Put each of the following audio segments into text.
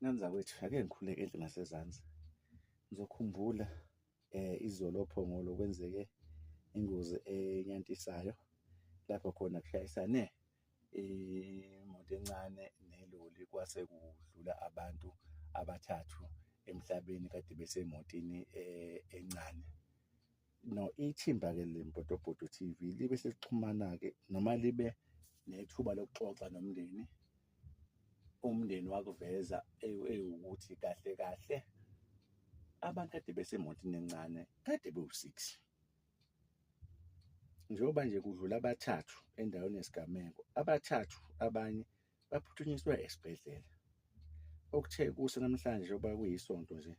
Ngane zakwethu, ake ngikhuleke enhle ngasezansi. Ngizokhumbula izolo oPhongolo kwenzeke ingozi enyantisayo lapho khona kushayisane imoto encane neloli kwase kudlula abantu abathathu emhlabeni kade besemotini encane. No, ithimba-ke leMbhotobhoto TV libe selixhumana-ke noma libe nethuba lokuxoxa nomndeni. Umndeni wakuveza ewukuthi kahle kahle abantu kade besemotini encane kade bewu-six. Njengoba nje kudlula abathathu endaweni yesigameko, abathathu abanye baphuthunyiswe esibhedlela. Okuthe kusa namhlanje njengoba kuyisonto nje,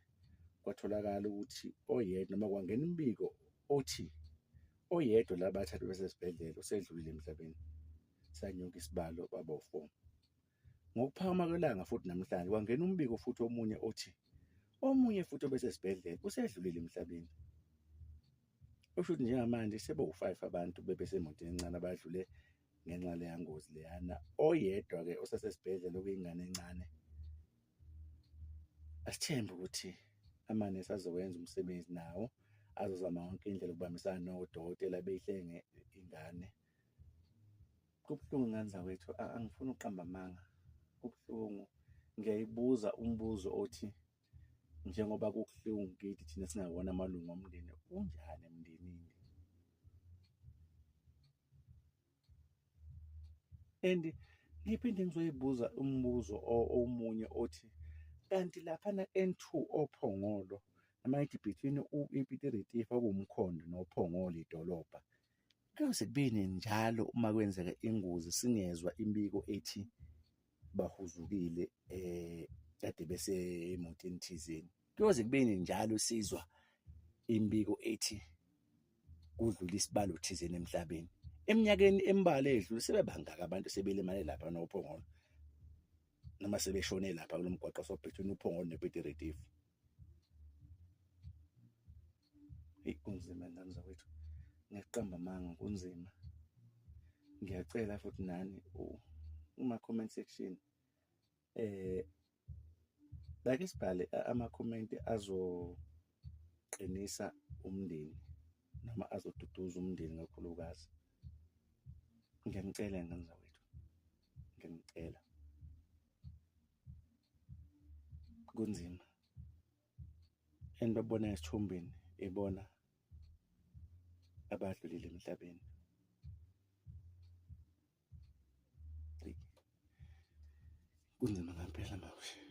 kwatholakala ukuthi oyedwa noma kwangena umbiko othi oyedwa la abathathu besesibhedlela usedlulile emhlabeni. Sanyuka isibalo kwaba u-four. Ngokuphakama kwelanga futhi namhlanje kwangena umbiko futhi omunye othi omunye futhi obesesibhedlela usedlulile emhlabeni. Kusho ukuthi njengamanje sebewu-five abantu bebesemotweni encane abadlule ngenxa yaleya ngozi leyana. Oyedwa-ke osasesibhedlela okuyingane encane. Asithembe ukuthi amanesi azowenza umsebenzi nawo, azozama yonke indlela ukubambisana nodokotela beyihlenge ingane. Kubuhlungu ngane zakwethu, angifuni ukuqamba amanga, kubuhlungu. Ngiyayibuza umbuzo othi njengoba kubuhlungu kithi thina singawona amalungu omndeni, kunjani emndenini? And ngiphinde ngizoyibuza umbuzo omunye othi, kanti laphana N2 oPhongolo noma ngithi between iPiet Retief okuwumkhondo noPhongolo idolobha, kuyoze kube nini njalo uma kwenzeka ingozi singezwa imibiko ethi bahuzukile kade besemotweni thizeni. Kuyoze kube nini njalo sizwa imibiko ethi kudlula isibalo thizeni emhlabeni. Eminyakeni embalwa edlule sebebangaka abantu sebelimale lapha noPhongolo noma sebeshone lapha kulo mgwaqo so-between uPhongolo nePiet Retief. Eyi kunzima ngane zakwethu, ngeke amanga kunzima. Ngiyacela futhi nani kuma-comment section ake sibhale amakhomenti azoqinisa umndeni noma azoduduza umndeni kakhulukazi. Ngiyanicela y'ngane zakwethu, ngiyanicela. Kunzima enibabona esithombeni ibona abadlulile emhlabeni. Kunzima ngampela manje.